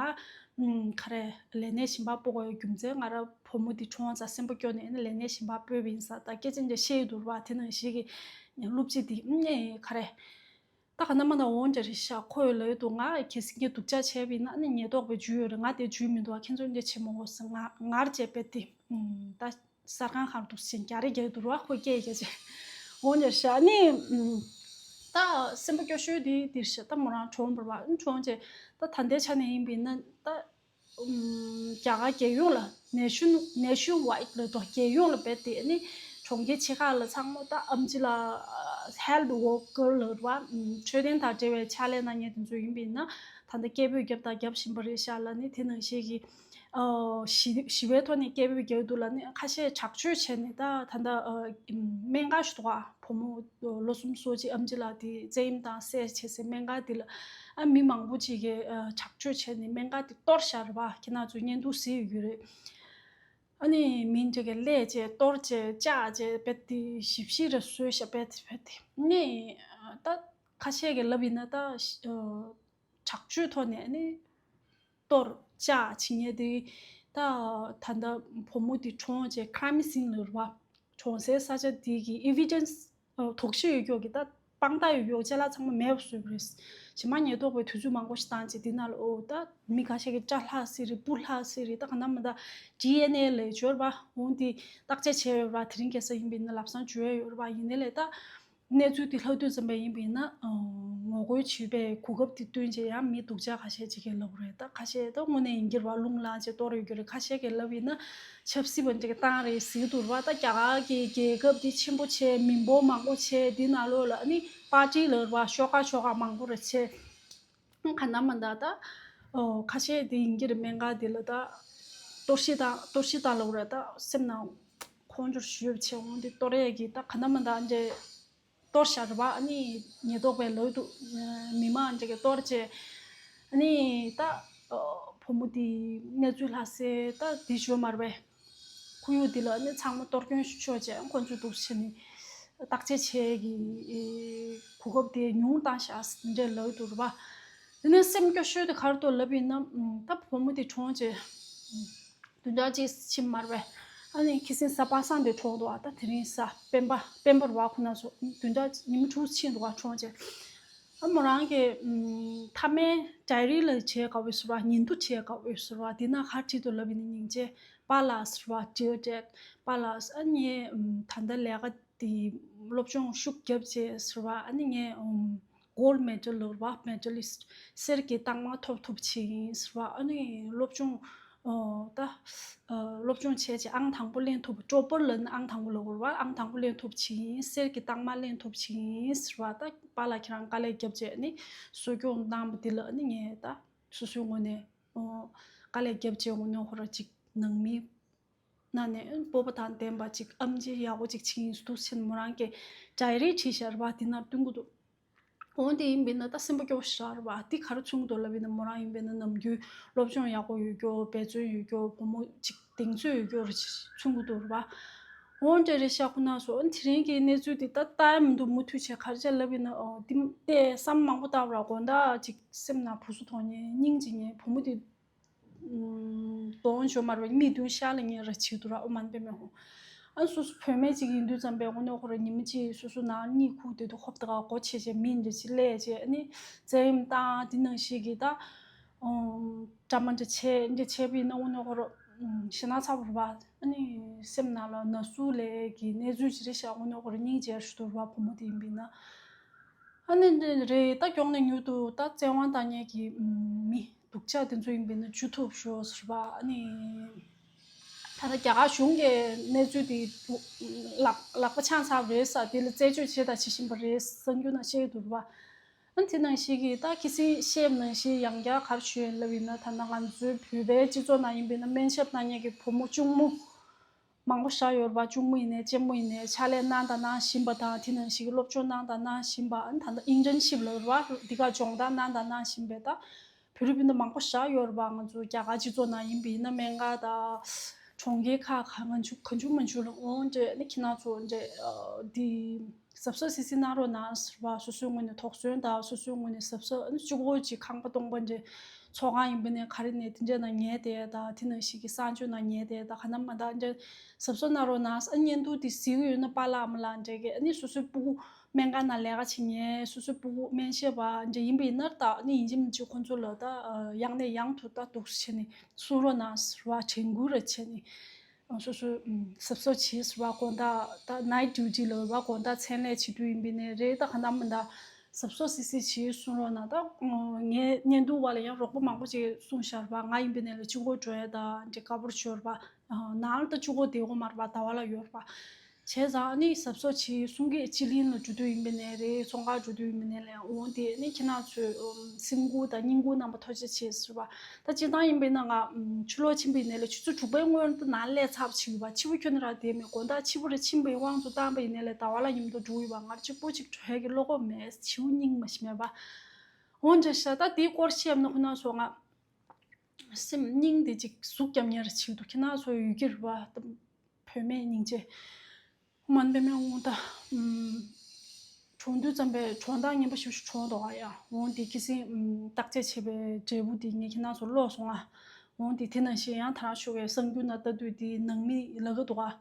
ཨུམ་ག་རེ་ལས་གནས་གཞན་པ་སྤོ་དགོས་ཡ་རྒྱུ་མཚན། ང་རང་བུ་མོ་དེ་གྲོངས་ཙང་སེམས་པ་སྐྱོ་ནས་ཨ་ནི་ལས་གནས་གཞན་པ་སྤོས་པ་ཡིན་ཟེར་ད་སྐད་ཆ་འདྲ་བཤད་ཀྱི་འདུག་རེད་པ། དེ་ནང་བཞིན་གྱི་སློབ་སྤྱི་དེ་ཨུམ་ཨེ་ག་རེ། ད་ག་ན་མ་ན་འོང་འདྲ་རེད་ཤག་ཁོས་ལབ་ཡོད་འདུག་ང་གལ་སྲིད་ངས་སྡུག་ཅག་བྱས་པ་ཡིན་ན་ཨ་ནི་ཉེན་རྟོག་པས་འཇུས་ཡོད་རེད། ང་དེ་འཇུས་མི་འདུག་ཁྱེད་ཚོ་འདི་བྱེད་མ་དགོས་ཟེར། ང་ངར་བྱས་པས་དེ། ད་གསར་ཁང་ཁག་ཏུ་ཞེན་རྒྱག་རེ་རྒྱག་འདུག་ར། ཁོས་སྐད་རྒྱག་བྱས་འོང་འདྲ་ཤག་ཨ་ནི་ད་སེམས་པ་སྐྱོ་ཤོས་དེ་འདིར་ཤག་ད་མོ་རང་གྲོངས་པ་རེད་པ། གྲོངས་བྱས་ད་ད་ལྟའི་ཆ་ནས་ཡིན་པ་ཡིན་ན་ད། ཨུམ་རྒྱ་གར་རྒྱལ་ཡོངས་ལ་ནེ་ཤན་ནེ་ཤན་ཝའིཌ་ལབ་འདུག་རྒྱལ་ཡོངས་ལ་རྦད་དེ་ནི་གྲོང་ཁྱེར་ཆེ་ཁག་ལ་ཚང་མ་ད་ཨེམ་ཆི་ལགས་ཧེལཐ་ཝོར་ཀར་ལབ་རེད་པ། ཨུམ་འཕྲོད་བསྟེན་དང་འབྲེལ་བའི་ཕྱག་ལས་གནང་མཁན་དེ་ཚོ་ཡིན་པ་ཡིན་ན། ད་ལྟ་སྐད་འབོད་བརྒྱབ་དང་རྒྱབ་བཞིན་པ་རེད་ཤག་ལབ་ནི། དེ་ནང་བཞིན་གྱི་ཨོ་ཞི་ཞི་བའི་ཐོག་ནས་སྐད་འབོད་རྒྱག་འདུག་ལབ་ནི། ཁ་ཤས་དྲག་སྤྱོད་བྱས་ནས་ད་ད་ལྟ་ཨ་སྨན་ཁང་ཞིག་འདུག་ག་བུ་མོ་ལོ་གསུམ་སོ་གཅིག་ཨེམ་ཆི་ལགས་དེ་བཙན་གཡེམ་བཏང་བསད་བྱས་སའི་སྨན་ཁང་དེ་ལ། ཨ་མི་མང་པོ་ཅིག་གིས་ཨ་དྲག་སྤྱོད་བྱས་ནས་སྨན་ཁང་དེ་གཏོར་བཞག་རེད་པ། ཁྱེད་རང་ཚོས་བརྙན་ཐུང་གཟིགས་ཡོད་ཀྱི་རེད། ཨ་ནི་མི་འདྲ་གིས་བསླད་བྱས་གཏོར་བྱས་བཅག་བྱས་རྦད་དེ་ཞིབ་བཤེར་རེ་བཟོས་བཞག་རྦད་དེ་རྦད་དེ་ནི། ཨ་ད་ཁ་ཤས་ཀྱིས་ལབ་ཡིན་ན་ད་ཨ་དྲག་སྤྱོད་ཐོག་ནས་ནི་གཏོར་བཅག་བྱེད་མཁན་དེ། ད་ད་ལྟ་བུ་མོ་དེ་གྲོངས་བྱས་ཁྲའིམ་སིན་ལབ་རེད་པ། གྲོངས་སའི་ས་ཆ་དེ་གི་ཨི་བི་ཌེན་སི་དོགས་གཞི་ཡོད་ཀྱོག་གི་ད་དཔང་རྟགས་ཡོད་ཀྱོག་ཅ་ལག་ཚང་མ་མེད་པ་བཟོས་པ་རེད། ཕྱི་མ་ཉེན་རྟོག་པས་དུས་ཚོད་མང་པོ་ཞིག་བཏང་རྗེས་དེ་ནང་ལ་ཨོ་ད་མི་ཁ་ཤས་ཀྱི་སྐྲ་ལྷག་སྲིད་རེད། སྤུ་ལྷག་སྲིད་རེད། ད་ག་ན་མ་ད་ཌི་ཨེན་ཨེ་ལབ་ཡོད་རེད་པ། འོང་དེ་བརྟག་དཔྱད་བྱས་ཡོད་རེད་པ། དེ་རིང་ཁ་སང་ཡིན་པ་ཡིན་ན་ལམ་སང་བརྗོད་ཡོད་རེད་པ། ཡིན་ནའི་ལས་ད། གནས་ཚུལ་དེ་ལྷག་དུས་ཙམ་པ་ཡིན་པ་ཡིན་ན། ངོ་རྒོལ་བྱེད་པའི་གོ་སྐབས་དེ་བསྟུན་བྱས་ཡང་མི་སྡུག་ཅག་ཁ་ཤས་ཅིག་གིས་ལབ་རེད། ད་ཁ་ཤས་ད་དངོས་གནས་ཡིན་གྱི་རེད་པ། རླུང་ལངས་བྱས་གཏོར་ཡོད་ཀྱི་རེད། ཁ་ཤས་ཀྱིས་ལབ་ཡིན་ན་ཆབ་སྲིད་པ་འདྲ་གི་བཏང་རེད་ཟེར་གྱི་འདུག་རེད་པ། ད་རྒྱ་གར་གྱི་རྒྱལ་ཁབ་འདི་ཆེན་པོ་བྱས། མི་འབོར་མང་པོ་བྱས། འདི་ནང་ལོགས་ལ་ཨ་ནི་པར་ཊི་ལབ་རེད་པ། ཤོག་ཁག་ཤོག་ཁག་མང་པོ་རེ་བྱས། ག་ན་མ་ད་ད་ཨོ་ཁ་ཤས་དེ་ཡིན་གྱི་རེད། སྨན་ཁང་དེ་ལ་ད་གཏོར་བཤིག་བཏང་གཏོར་བཤིག་བཏང་ལབ་རེད། ད་སེམས་ནང་ཁོང་ཚོར་ཞུས་པ་བྱས། འོང་དེ་གཏོར་ཡས་ཀྱི་ད་ག་ན་མ་ད་འདྲས། གཏོར་བཞག་རེད་པ། ཨ་ནི་ཉེན་རྟོག་པས་ལབ་འདུག་མི་མང་འདྲ་གི་གཏོར་བྱས། ཨ་ནི་ད་བུ་མོ་དེ་གནས་ཚུལ་ལྷག་སའི་ད་དེ་ཞོ་མར་བས། ཁོར་ཡུག་འདི་ལ་ནི་ཚང་མ་གཏོར་སྐྱོན་ཤོར་བྱས། ཁོ་ཚོས་འདུག་བྱས་ནས་བརྟག་དཔྱད་བྱེད་ཀྱི་གོ་སྐབས་དེ་ཉུང་བཏང་ཤག་འདྲ་ལབ་འདུག་རེད་པ། དེ་ནས་སེམས་སྐྱོ་ཤོས་དེ་ག་རེ་འདུག་ལབ་ཡིན་ན། ད་བུ་མོ་དེ་གྲོངས་བྱས་བདུན་ཕྲག་གཅིག་ཕྱིན་མར་བས། ཨ་ནི་ཁ་སང་གཟའ་པ་སངས་དེ་གྲོངས་འདུག་ཨ་ད་དེ་རིང་གཟའ་སྤེན་པ། སྤེན་པ་རེད་པ། ཁོ་ན་ཚོ་བདུན་ཕྲག་ཉི་མ་དྲུག་ཕྱིན་འདུག་ག་གྲོངས་བྱས། ཨ་མོ་རང་གི་མཐའ་མའི་ཌའི་རི་ལ་བྱེད་དགའ་བོ་ཟེར་བ། ཉིན་ཐོ་བྱེད་དགའ་བོ་ཟེར་བ། དེ་ན་ག་རེ་བྲིས་འདུག་ལབ་ཡིན་ན། སྙིང་རྗེ། པཱ་ལགས་ཟེར་བ། Dear Dad, པཱ་ལགས། ཨ་ངས་ད་ལྟ་ལས་ཀ་དེ་སློབ་སྦྱོང་ཤུགས་བརྒྱབ་བྱས་ཟེར་བ། ཨ་ནི་ངས་gold medal ལབ་རེད་པ། Medalist། གསེར་གྱི་རྟགས་མ་ཐོབ་ཐུབ་བྱས་ཡིན་ཟེར་བ། ཨ་ནི་སློབ་སྦྱོང་ཨོ་ད་ཨ་སློབ་སྦྱོང་བྱས་བྱས་ཨང་དང་པོ་ལེན་ཐུབ། ཊོ་པར་ལབ་ན་ཨང་དང་པོ་ལབ་དགོས་རེད་པ། ཨང་དང་པོ་ལེན་ཐུབ་བྱས་ཡིན། གསེར་གྱི་རྟགས་མ་ལེན་ཐུབ་བྱས་ཡིན་ཟེར་བ། ད་པཱ་ལགས་ཁྱེད་རང་དཀའ་ལས་བརྒྱབ་བྱས་ནི་གསོ་སྐྱོང་གནང་བ་འདི་ལ་ནི་ངས་ད་སོ་སོའི་ངོས་ནས་ཨོ་དཀའ་ལས་བརྒྱབ་བྱས་ངོ་ནས་ཧོ་ར་ཅིག་ནང་མི་ན་ནས་སྤོབས་པ་དང་ལྡན་པ་ཅིག་ཨམ་ཆི་ཡག་པོ་ཅིག་བྱས་ཡིན་འདུག་ཟེར་མོ་རང་གིས་ཌའི་རི་བྲིས་བཞག་རེད་པ། དེ་ནང་སྟོན་གྱི་འདུག་འོ་དེ་ཡིན་པས་ན་ད་སེམས་པ་སྐྱོ་ཤག་རེད་པ། དེ་ག་རེ་མཚོན་གྱི་འདུག་ལབ་ཡིན་ན། མོ་རང་ཡིན་པས་ན་ནམ་རྒྱུན་སློབ་སྦྱོང་ཡག་པོ་ཡོད་རྒྱུ། འབད་བརྩོན་ཡོད་རྒྱུ། བུ་མོ་ཅིག་གདེང་ཚོད་ཡོད་རྒྱུ་རེད་མཚོན་གྱི་འདུག་རེད་པ། འོ་འདྲ་རེད་ཤག་ཁོ་ན་ཚོ། ཨ་དེ་རིང་གི་གནས་ཚུལ་དེ་ད་ལྟ་ཡང་མི་འདུག་མུ་མཐུད་བྱས་ག་རེ་བྱས་ལབ་ཡིན་ན། ཨོ་དེ་བལྟས་བསམ་མང་པོ་བཏང་ར། དགོང་དག་ཅིག་སེམས་ནང་བུ་སུ་མཐོང་ཉེ་སྙིང་རྗེ་ཉེ་བུ་མོ་དེ་གདོང་འཇོ་མར་བའི་མིག་མདུན་ཤར་ལ་ཉེ་ར་བྱེད་འདུག་ར། ཨོ་མ་པེ་མེ་ཧོ། ཨ་སོ་སོ་བུད་མེད་ཅིག་ཡིན་དུས་ཙམ་པས་དངོས་གནས་ཁོ་ར་ཉི་མ་གཅིག་སོ་སོ་ནང་གཉིད་ཁུག་དེ་དུས་ཧོབ་ཏེ་ག་སྒོ་ཕྱེ་བྱས་མི་འདྲ་ཅིག་སླེབས་བྱས། ཨ་ནི་རྩེད་རིམ་བཏང་། དེ་ནང་བཞིན་གྱི་ད་ཨོ་ཌ་མ་འདྲ་བྱས་འདྲ་བྱས་པ་ཡིན་ན་དངོས་གནས་ཁོ་ར་ཞེད་སྣང་ཚ་པོ་རེད་པ། ཨ་ནི་སེམས་ནང་ལ་ན་ཟུག་ལས་ཀྱི་གནས་ཚུལ་ཅིག་རེད་ཤག་དངོས་གནས་ཁོ་ར་སྙིང་རྗེ་ཞིག་འདུག་ར་བུ་མོ་དེ་ཡིན་པས་ན། ཨ་ནི་འདི་རེད། ད་མགྱོགས་ནས་མྱུར་དུ་ད་བཙན་དབང་བཏང་མཁན་གྱི་མི་སྡུག་ཅག་དེ་ཚོ་ཡིན་པས་ན་འཇུ་ཐུབ་ཤོག་ཟེར་བ། ཨ་ནི་ད་ལྟ་རྒྱ་གར་གཞུང་གིས་གནས་ཚུལ་དེ་ལག་ལག་པ་འཆང་ཚར་བ་རེད་ཟེར། དེ་ལ་རྩད་གཅོད་བྱས་དང་བྱེད་བཞིན་པ་རེད་གསར་འགྱུར་ནང་བཤད་ཀྱི་འདུག་རེད་པ། ཨ་ནི་དེ་ནང་བཞིན་གྱི་ད་ཁ་སང་བཤད་པ་ནང་བཞིན་ཡང་བསྐྱར་ག་རེ་ཞུ་ཡིན་ལབ་ཡིན་ན། ད་ལྟ་ང་ཚོའི་བོད་པའི་སྤྱི་ཚོགས་ནང་ཡིན་པས་ན་སྨན་ཞབས་གནང་མཁན་གྱི་བུ་མོ་གཅུང་མོ་མང་པོ་ཞིག་ཡོད་རེད་པ། གཅུང་མོ་ཡིན་ནའི་གཅེན་མོ་ཡིན་ནའི་ཕྱག་ལས་གནང་དང་གནང་བཞིན་པ་དང་། དེ་ནང་བཞིན་གྱི་སློབ་སྦྱོང་གནང་དང་གནང་བཞིན་པ། ཨ་ནི་ད་ལྟ་ཨིན་ཊརན་ཤིབ་ལབ་རེད་པ། འདི་ག་སྦྱོང་བརྡར་གནང་དང་གནང་བཞིན་པའི་ད་བོད་རིགས་སྤུན་ཟླ་མང་པོ་ཞིག་ཡོད་རེད་པ། ང་ཚོ་རྒྱ་གར་སྤྱི་ཚོགས་ནང་ཡིན་པ་ཡིན་ན་སྨན་ཁང་དང་གྲོང་ཁྱེར་ཁག་ག་ང་ཚོ་གང་བྱུང་མང་བྱུང་ལ་འོང་འདྲ། ཨ་ནི་ཁྱེད་རང་ཚོ་འདྲ་འདི་གཟབ་གཟབ་སིག་སིག་གནང་རོགས་གནང་ཟེར་བ། སོ་སོའི་ངོས་ནས་དོགས་ཟོན་དང་། སོ་སོའི་ངོས་ནས་གཟབ་གཟབ། ཨ་ནི་གཅིག་པོ་ཅིག་ཁང་པ་སྟོང་པ་འདྲ། ཚོགས་ཁང་ཡིན་པ་ནས་ག་རེ་ནས་དེ་འདྲ་ནང་ཉལ་བསྡད་དང་། དེ་ནང་བཞིན་གྱི་གསང་སྤྱོད་ནང་ཉལ་བསྡད་དང་། ག་ན་མ་ད་འདྲ་གཟབ་གཟབ་གནང་རོགས་གནང་། ཨ་ནི་བརྙན་ཐུང་དེ་གཟིགས་ཀྱི་ཡོད་ན་པཱ་ལགས་ཨ་མ་ལགས་འདྲ་གི། ཨ་ནི་སོ་སོའི་སྤུ་གུ་སྨན་ཁང་ནང་ལས་ཀ་བྱེད་མཁན། སོ་སོའི་སྤུ་གུ་སྨན་ཞབས་པ་འདྲ་ཡིན་པ་ཡིན་ན་ད། ཨ་ནི་ཡིན་གཅིག་མིན་གཅིག་ཁོང་ཚོ་ལ་ད་ཡང་ནས་ཡང་དུ་ད་འདུག་སེ་བྱས་ནས་གསུང་རོགས་གནང་ཟེར་བ། དྲན་སྐུལ་རེ་བྱས་ནས། སོ་སོའི་གཟབ་གཟབ་བྱེད་ཟེར་བ། དགོང་དག་ད་ནའིཊ་ཌིའུ་ཊི་ལབ་པ། དགོང་དག་མཚན་ལས་བྱེད་དུས་ཡིན་པ་ནས་རེད། ད་ག་ན་མིན་ད་གཟབ་གཟབ་སིག་སིག་བྱེད་གསུང་རོགས་གནང་། ད་ངའི་བརྙན་ཐུང་བ་ལ་ཡང་རོགས་པ་མང་པོ་ཅིག་གསུངས་བཞག་པ། ང་ཡིན་པ་ནས་ལ་གཅིག་པོ་འགྲོ་ཡ་ད་འདྲ་དཀའ་པོ་ཡོད་པ། ནང་ལ་ད་གཅིག་པོ་བསྡད་ཡོད་མ་རེད་པ། ཟླ་བ་ལ་ཡོད་རེད་པ། བྱས་ཙང་ཨ་ནི་གཟབ་གཟབ་བྱེད། གསུང་སྐད་སྤྱི་གླིང་ལ་འགྲོ་དུས་ཡིན་པ་ནས་རེད། ཚོང་ཁང་འགྲོ་དུས་ཡིན་པ་ནས་ལ་འོང་དེ་ནི་ཁྱེད་རང་ཚོས་སེམས་ཁུར་དང་བསྙེན་བཀུར་གནང་བ་ཐུགས་རྗེ་ཆེ་ཟེར་བ། ད་སྤྱིར་བཏང་ཡིན་པས་ན་ང་ཕྱི་ལོགས་ཕྱིན་པ་ཡིན་ནའི་ལ་ཆུ་ཚོད་དྲུག་པའི་སྔོན་དུ་ནང་སླེབས་ཚར་བ་ཅིག་ཡོད་པ། ཕྱི་པོ་ཁྱོན་ནས་རག་བསྡད་མེད། དགོང་དག་ཕྱི་པོ་རེ་ཕྱིན་པའི་དབང་དུ་བཏང་པ་ཡིན་ནའི་ལ་ཟླ་བ་ལ་མཉམ་དུ་འགྲོ་ཡོད་པ། ང་གཅིག་པོ་ཅིག་འགྲོ་ཡ་གི་བློ་ཁོག་མེད། བྱིའུ་སྙིང་མ་ཞིག་མེད་པ། འོ་འདྲ་ཤག་ད་དེའི་སྐོར་བཤད་ན་ཁོ་ན་སོ་ང་སེམས་སྙིང་དེ་ཅིག་ཟུག་རྒྱབ་ཉེར་ཆེ་འདུག་ཁྱེད་རང་ཚོ་ཡོད་ཀྱི་རེད་པ། བུད་མེད་སྙིང་རྗེ། མ་འདི་མེད་འོང་ད། ཨུམ། གྲོངས་དུས་ཙམ་པས་གྲོངས་སྟངས་ངན་པ་ཞེ་པོ་ཞིག་གྲོངས་འདུག་ཨ་ཡ། འོང་དེ་ཁ་སང་ཨུམ་བརྟག་དཔྱད་བྱས་པའི་འབྲས་བུ་དེ་ངས་ཁྱེད་རང་ཚོར་ཀློག་སོང་ཨ། འོང་དེ་དེ་ནང་བཞིན་ཡང་དར་ཤོག་གི་གསར་འགྱུར་ནང་ལྟ་དུས་དེ་ནང་མི་ལ་ག་འདུག་ཨ།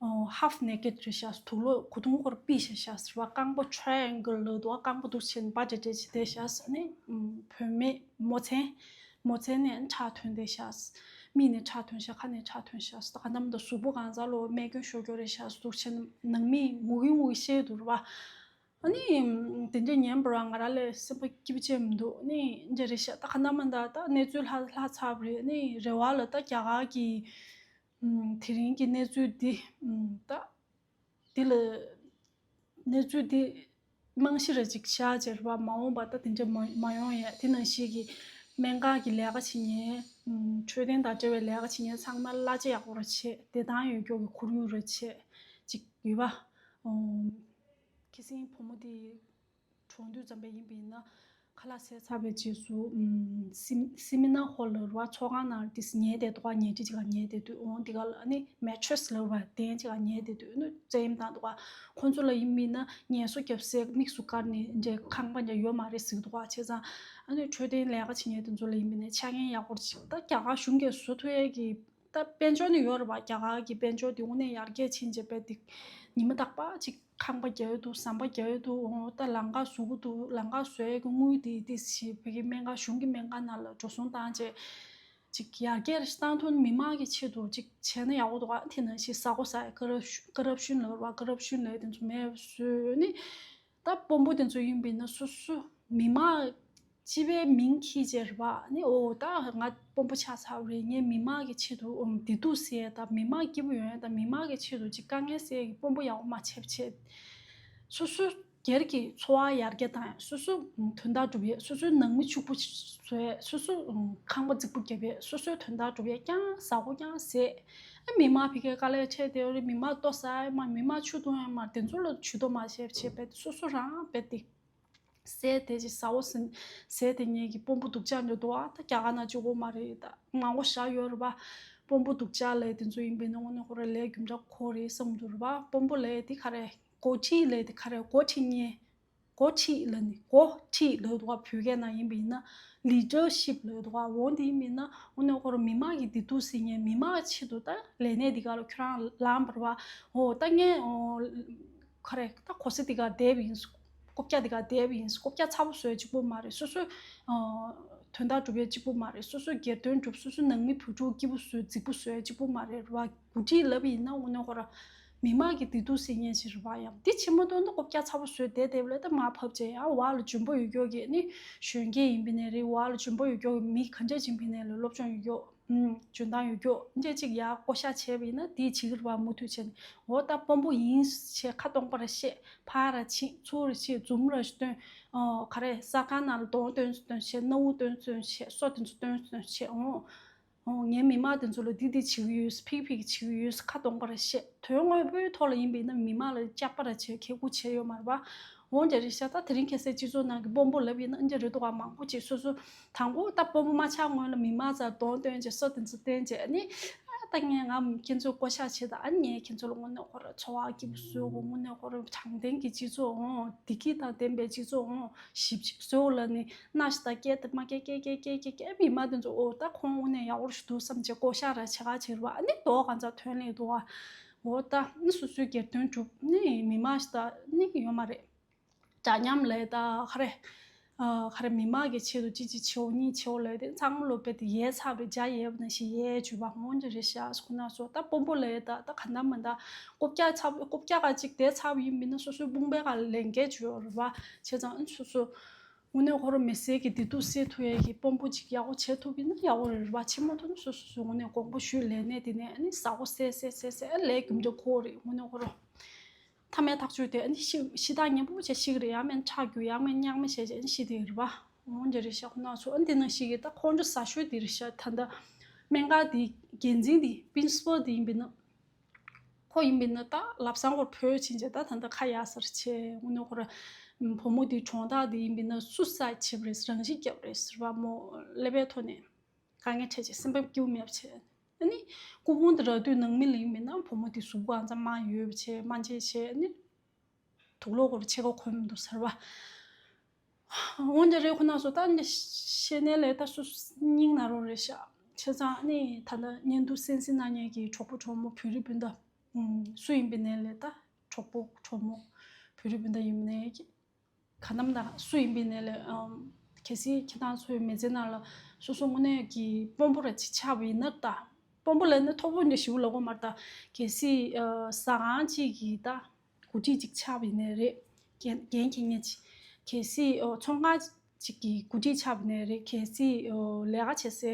ཨོ་half naked རེད་ཤག་དུག་ལོག་གོས་ཐུང་ཁོ་ར་ཕུད་བཞག་ཤག་ཟེར་བ། རྐང་པ་triangle ལབ་འདུག་ཨ། རྐང་པ་འདུག་བྱས་ནས་འབའ་འདྲེ་འདྲེ་བྱས་བསྡད་ཤག་ཟེར་ནས། ཨུམ་བུད་མེད་མོ་མཚན། མོ་མཚན་ནས་ཁྲག་ཐོན་བསྡད་ཤག་མིག་ནས་ཁྲག་ཐོན་ཤག་ཁ་ནས་ཁྲག་ཐོན་ཤག་ད་ག་ནམ་ད་གཟུགས་པོ་གང་ཟག་ལོ་རྨས་སྐྱོན་ཤོར་རྒྱུ་རེད་ཤག་འདུག་བྱས་ནས་ནང་མི་ངུ་གི་ངུ་གི་བཤད་འདུག་རེད་པ། ཨ་ནི་དེ་འདྲ་ཉན་པ་རང་ང་རང་ལ་སེམས་པ་སྐྱིད་པོ་བྱས་མི་འདུག་ཨ་ནི་འདྲ་རེད་ཤག་ད་ག་ནམ་ད་ད་གནས་ཚུལ་ལྷག་ལྷག་ཚར་བ་རེད། ཨ་ནི་རེ་བ་ལ་ད་རྒྱ་གར་གྱི་ཨུམ་དེ་རིང་གི་གནས་ཚུལ་འདི་ཨུམ་ད་འདི་ལ་གནས་ཚུལ་འདི་རྨང་གཞི་ར་ཅིག་བཞག་བྱས་རེད་པ། མ་འོངས་པ་ད་དེ་འདྲ་མ་མ་ཡོང་ཡ། དེ་ནང་བཞིན་གྱི་སྨན་ཁང་གི་ལས་ཀ་བྱེད་མཁན། ཨུམ་འཕྲོད་བསྟེན་དང་འབྲེལ་བའི་ལས་ཀ་བྱེད་མཁན་ཚང་མ་གླ་ཆ་ཡག་པོ་ར་བྱེད། བདེ་ཐང་ཡོད་རྒྱུ་གི་ཁོར་ཡུག་ར་བྱེད་ཅིག་ཡོད་པ། ཨུམ། ཁྱི་སེང་བུ་མོ་དེ་གྲོངས་དུས་ཙམ་པ་ཡིན་པ་ཡིན་ན། ཁ་ལག་བཟས་ཚར་བའི་རྗེས་སུ་ཨམ་སི་སི་མི་ནར་ཧོལ་ལ་རུ་བ་ཚོགས་ཁང་ནང་དེ་ཉལ་བསྡད་འདུག་ག་ཉལ་ཁྲི་ཅིག་ག་ཉལ་བསྡད་དུས། འོང་དེ་ག་ལ་ཨ་ནི་མེ་ཊྲེ་སི་ལ་རུ་བ་གདན་ཅིག་ག་ཉལ་བསྡད་དུས། ཨ་ནི་བཙན་གཡེམ་བཏང་འདུག་ག་ཁོ་ཚོ་ལ་ཡིན་པ་ཡིན་ན་ངལ་གསོ་རྒྱབ་སའི་དམིགས་སུ་བཀར་ནས་འདྲའི་ཁང་པ་འདྲ་ཡོད་མ་རེད་ཟེར་འདུག་ག་བྱས་ཙང་ཨ་ནི་འཕྲོད་བསྟེན་ལས་ཀ་བྱེད་མཁན་དེ་ཚོ་ལ་ཡིན་པ་ཡིན་ན་ཆ་རྐྱེན་ཡག་པོ་ཅིག་ད་རྒྱ་གར་གཞུང་གིས་བཟོ་ཐུབ་ཡས་ཀྱི། ད་དཔལ་འབྱོར་ནི་ཡོད་རེད་པ། རྒྱ་གར་གྱི་དཔལ་འབྱོར་དེ་དངོས་གནས་ཡར་རྒྱས་ཕྱིན་བྱས་པས་དེ་ཉི་མ་རྟག་པར་ཅིག་ཁང་པ་རྒྱག་ཡོད་འདུག་ཟམ་པ་རྒྱག་ཡོད་འདུག་འོ་ད་ལམ་ཁ་བཟོ་གི་འདུག་ལམ་ཁ་བཟོ་ཡས་ཀྱི་དངུལ་དེ་དེ་ཞིག་བོད་ཀྱི་སྨན་ཁང་གཞུང་གི་སྨན་ཁང་ནང་ལ་འགྲོ་སོང་བཏང་བྱས་ཅིག་ཡར་རྒྱས་རེ་བཏང་ཐུབ་ན་མི་མང་གི་ཆེད་དུ་ཅིག་བྱས་ན་ཡག་པོ་འདུག་ག་དེ་ནང་བཞིན་ཟ་གོ་ཟ་ཡ་ཀ་རབ་ཀ་རབ་ཤུན་ལབ་རེད་པ། ཀ་རབ་ཤུན་ལབ་ཡ་དེ་ཚོ་མེད་པ་བཟོས་ནི། ད་དཔོན་པོ་དེ་ཚོ་ཡིན་པ་ཡིན་ན་སོ་སོ་མི་མང་སྤྱི་པའི་མིང་འཁྱེར་བྱས་རེད་པ། ནི་འོ་ད་ང་དཔོན་པོ་ཆགས་ཚར་བ་རེད། ངས་མི་མང་གི་ཆེད་དུ་ཨུམ་བདེ་སྡུག་སེལ་ཡས་དང་མི་མང་སྐྱིད་པོ་ཡོང་ཡས་དང་མི་མང་གི་ཆེད་དུ་ཅིག་དཀའ་ངལ་སེལ་ཡས་ཀྱི་དཔོན་པོ་ཡག་པོ་མ་བྱས་པ་བྱས། སོ་སོ་སྒེར་གྱི་འཚོ་བ་ཡར་རྒྱས་བཏང་ཡས། སོ་སོ་ཨུམ་དོན་དག་སྒྲུབ་ཡས། སོ་སོའི་ནང་མི་ཕྱུག་པོ་བཟོ་ཡས། སོ་སོ་ཨུམ་ཁང་པ་རྫིག་པོ་བརྒྱབ་ཡས། སོ་སོའི་དོན་དག་སྒྲུབ་ཡས། ཀྱང་ཟ་གོ་ཀྱང་ཟས། ཨ་མི་མང་ཕ་གིར་དཀའ་ལས་འཕྲད་བསྡད་ཡོད་རེད། མི་མང་ལྟོ་ཟ་ཡས་མ། མི་མང་ཆུ་འཐུང་ཡས་མ། དེ་ཚོ་ལ་ཇུས་གཏོགས་མ་བྱས་པ་བྱས་པས་སོ་སོ་རང་རྦད་དེ་ཟས་དེ་ཅིག་ཟ་འོ་ཟེར་ཟས་དེ་ངེད་ཀྱི་དཔོན་པོ་སྡུག་ཅག་འདྲ་འདུག་ཨ། ད་རྒྱ་གར་ནང་གཅིག་པོ་མ་རེད། ད་མང་པོ་བཞག་ཡོད་རེད་པ། དཔོན་པོ་སྡུག་ཅག་ལབ་དེ་ཚོ་ཡིན་པ་ཡིན་ན་དངོས་གནས་ཁོ་རང་ལས་རྒྱུ་འབྲས་ཁོ་རེད་བསམ་འདུག་རེད་པ། དཔོན་པོ་ལབ་དེ་ག་རེ། འགོ་ཁྲིད་ལབ་དེ་ག་རེ། འགོ་ཁྲིད་མཁན། འགོ་ཁྲིད་ལབ་ནི། འགོ་ཁྲིད་ལབ་འདུག་ག་བོད་སྐད་ནང་ཡིན་པ་ཡིན་ན་ལི་ཌར་ཤིབ་ལབ་འདུག་ག་འོ་དེ་ཡིན་པ་ཡིན་ན་དངོས་གནས་ཁོ་རང་མི་མང་གི་བདེ་སྡུག་སེལ་མཁན། མི་མང་གི་ཆེད་དུ་ད་ལས་གནས་འདི་ག་ལ་ཁྱོད་རང་ལངས་པ་རེད་པ། འོ་ད་ངས་འོ་ག་རེ། ད་གོ་ས་འདི་ག་བསྡད་པ་ཡིན། རྐུབ་བཀྱག་འདི་ག་བསྡད་པ་ཡིན། རྐུབ་བཀྱག་ཚ་པོ་བཟོ་ཡས་གཅིག་པོ་མ་རེད། སོ་སོའི་ཨ་དོན་དག་སྒྲུབ་ཡས་གཅིག་པོ་མ་རེད། སོ་སོའི་སྒེར་དོན་སྒྲུབ། སོ་སོའི་ནང་མི་བུ་ཕྲུག་སྐྱིད་པོ་བཟོ། རྫིག་པོ་བཟོ་ཡས་གཅིག་པོ་མ་རེད་རེད་པ། འགོ་ཁྲིད་ལབ་པ་ཡིན་ན་དངོས་གནས་ཁོ་རང་མི་མང་གི་བདེ་སྡུག་སེལ་མཁན་ཞིག་རེད་པ། ཡང་འདི་ཆེན་མོ་དོན་དུ་རྐུབ་བཀྱག་ཚ་པོ་བཟོས་བསྡད་བསྡད་པ་ལ་ད་མར་ཕབ་བྱས། ཡང་འོག་ལ་འཇོན་པོ་ཡོད་ཀྱོག་གི་ནི་གཞོན་སྐྱེས་ཡིན་པ་ནས་རེད། འོག་ལ་འཇོན་པོ་ཡོད་ཀྱོག་གི་མི་ག་འདྲ་ཅིག་ཡིན་པ་ནས་ལ་སློབ་སྦྱོང་ཡོད་ཀྱོག་ཨུམ་འཇོན་ཐང་ཡོད་ཀྱོག་འདྲ་ཅིག་ཡར་བསྐོ་བཞག་བྱས་པ་ཡིན་ན་དེ་བྱེད་ཀྱི་རེད་པ། མུ་མཐུད་བྱས་ནས། འོ་ད་དཔོན་པོ་ཡིན་ཞེས་ཁ་སྟོང་པ་རེ་བཤད། ཕར་ར་ཕྱིན། ཚུར་ར་ཕྱིན། འཛུམ་ར་སྟོན། ཨོ་ག་རེ། གསར་ཁང་ནང་ལ་གདོང་སྟོན་སྟོན་བྱས། སྣ་བུག་སྟོན་སྟོན་བྱས། སོ་དེ་ཚོ་སྟོན་སྟོན་བྱས། འོ། ཨོ་ངའི་མི་མང་དེ་ཚོ་ལ་འདི་འདི་བྱེད་ཀྱི་ཡོད། ཕིག་ཕིག་བྱེད་ཀྱི་ཡོད། ཁ་སྟོང་པ་རེ་བཤད། དོན་དངོས་པོའི་ཐོག་ལ་ཡིན་པ་ཡིན་ན་མི་མང་ལ་སྐྱག་པ་ར་བྱས། ཁེ་ཁུ་བྱས་ཡོད་མ་རེད་པ། འོ་འདྲ་རེད་ཤག་ད་དེ་རིང་ཁ་སང་སྤྱི་ཚོགས་ནང་གི་དཔོན་པོ་ལབ་ཡིན་ན་འདི་འདྲ་རེད་འདུག་ག་མང་པོ་ཅིག་སོ་སོ་དང་པོ་ད་དཔོན་པོ་མ་ཆགས་སྔོན་ལ་མི་མང་རྩར་གདོང་སྟོན་བྱས། སོ་དེ་ཚོ་སྟོན་བྱས། ཨ་ནི་ཨ་ད་ངས་ང་ཁྱེད་ཚོ་བསྐོ་བཞག་བྱས། ད་ཨ་ནི་ངས་ཁྱེད་ཚོ་ལ་དངོས་གནས་ཁོ་ར་འཚོ་བ་སྐྱིད་པོ་བཟོ་དགོས། དངོས་གནས་ཁོ་ར་དྲང་བདེན་གྱི་སྤྱི་ཚོགས་འོང་། བདེ་སྐྱིད་དང་ལྡན་པའི་སྤྱི་ཚོགས་འོང་། ཞིབ་ཅིག་བཟོ་ལབ་ནི། སྣ་ཞིག་ད་སྐད་དེ་མ་སྐད་སྐད་སྐད་སྐད་སྐད་སྐད། མི་མང་དེ་ཚོ་ཨོ་ད་ཁོང་དངོས་གནས་ཡག་པོ་ཞིག་འདུག་བསམ་བྱས་བསྐོ་བཞག་ར་བྱེད་ག་བྱེད་ར་བ། ཨ་ནི་མདོག་གང་ཚ་ཐོན་ལེ་འདུག་ག་འོ་ད་ནི་སོ་སོའི་སྒེར་དོན་སྒྲུབ་ནི་མི་མང་ཞིག་ད་ནི་ཡོད་མ་རེད། འདྲ་མཉམ་ལས་ད་ག་རེ། ཨ་ག་རེ། མི་མང་གི་ཆེད་དུ་གཅིག་གཅིག་བྱེད་འོ་གཉིས་བྱེད་འོ་ལས་དེ་ཚང་མ་ལོ་རྦད་དེ་ཡལ་ཚར་བའི་འཇའ་ཡལ་བ་ནང་བཞིན་ཡལ་བཅུག་པ་འོ་འདྲ་རེད་ཤག་ཁོ་ན་སོ་ད་དཔོན་པོ་ལས་ད་ད་ག་འདྲ་མི་འདྲ་རྐུབ་བཀྱག་ཚ་པོ་རྐུབ་བཀྱག་ག་གཅིག་བསྡད་ཚར་བ་ཡིན་མིན་ན་སོ་སོའི་དཔུང་པའི་ཁ་ལ་ལན་འགེལ་བཅུག་ཡོད་རེད་པ། བྱས་ཙང་ཨ་ནི་སོ་སོ་དངོས་གནས་ཁོ་རང་མི་སེར་གྱི་བདེ་སྡུག་སེལ་ཐུབ་ཡས་ཀྱི་དཔོན་པོ་གཅིག་ཡག་པོ་བྱེད་ཐུབ་པ་ཡིན་ན་ཡག་པོ་རེད་པ། ཆེན་མོ་ཐུབ་ན་སོ་སོ་སོ་དངོས་གནས་དགོངས་པ་ཞུས། ལས་གནས་དེ་ནས་ཨ་ནི་ཟ་འོ་ཟས་ཟས་ཟས་ཟས། ཨ་ལས་རྒྱུ་འབྲས་ཁོ་རེད། དངོས་གནས་ཁོ་རང་མཐའ་མའི་ཐག་གཅོད་དེ་ཨ་ནི་ཤི་ཤི་སྟངས་ངན་པོ་བྱས་ཤི་གི་རེད། ཡང་མིན་ཁྲག་རྒྱུག་ཡང་མིན་གཉགས་མི་བྱས་བྱས་ཨ་ནི་ཤི་དེ་རེད་པ། འོ་འདྲ་རེད་ཤག་ཁོ་ན་ཚོ་ཨ་འདི་ནང་ཤི་གི་ད་ཁོང་ཚོ་ཟ་ཤོས་དེ་རེད་ཤག་ད་ལྟ་སྨན་ཁང་དེའི་འགན་འཛིན་དེ་པིན་སི་པལ་དེ་ཡིན་པས་ན། ཁོ་ཡིན་པས་ན་ད་ལབ་སང་ཁོར་བོས་ཕྱིན་བྱས་ད་ད་ལྟ་ཁ་ཡག་སར་ཆེ། དངོས་གནས་ཁོ་ར་བུ་མོ་དེའི་གྲོངས་རྟགས་དེ་ཡིན་པས་ན་སུ་སའིད་བྱས་པ་རེད། རང་ཤི་བརྒྱབ་རེད་ཟེར་བ་མོ་ཀླད་པའི་ཐོག་ནས། དཀའ་ངལ་འཕྲད་བྱས་སེམས་པ་སྐྱིད་པོ་མེད་པ་བྱས། ཨ་ནི་སྐུ་ཕུང་དེ་རག་དུས་ནང་མི་ལ་ཡིན་མིན་ན་བུ་མོ་དེ་གཟུགས་པོ་ཨ་ཙམ་མ་ཡོད་པ་བྱས་མ་འཇེས་བྱས། ཨ་ནི་དུག་ལོག་སྐོར་ཕྱེད་ཀ་འཁོར་མི་འདུག་ཟེར་བ། འོན་ཏེ་རེད་ཁོ་ན་ཚོ་ད་ནི་ཤེས་ནས་ལས་ད་སུ་སྙིང་ན་རོ་རེད་ཤག་བྱས་ཙང་ཨ་ནི་ད་ལྟ་བརྙན་ཐུང་གསན་གཟིགས་གནང་མཁན་གྱི་གྲོགས་པོ་གྲོགས་མོ་བོད་རིགས་སྤུན་ཟླ་སུ་ཡིན་པའི་ནས་ལས་ད་གྲོགས་པོ་གྲོགས་མོ་བོད་རིགས་སྤུན་ཟླ་ཡིན་པའི་ནས་ག་ནམ་ད་སུ་ཡིན་པའི་ནས་ལས་ཨམ། གལ་སྲིད་ཁྱེད་རང་ཚོའི་མི་ཚེ་ནང་ལ་སོ་སོ་དངོས་གནས་ཀྱི་དཔོན་པོ་ར་ཅིག་ཆགས་པ་ཡིན་ན་ད། དཔོན་པོ་ལབ་ན་མཐོ་པོ་འདྲ་ཞིག་ལབ་དགོས་མ་རེད་ད། གལ་སྲིད་ཨ་ཟ་ཁང་ཅིག་གི་ད་འགོ་ཁྲིད་ཅིག་ཆགས་པ་ཡིན་ནའི་རེད། འགན་འགན་འཁྱེར་མཁན་ཅིག་གལ་སྲིད་ཨ་ཚོང་ཁང་ཅིག་གི་འགོ་ཁྲིད་ཆགས་པ་ཡིན་ནའི་རེད། གལ་སྲིད་ཨ་ལས་ཀ་བྱེད་སའི་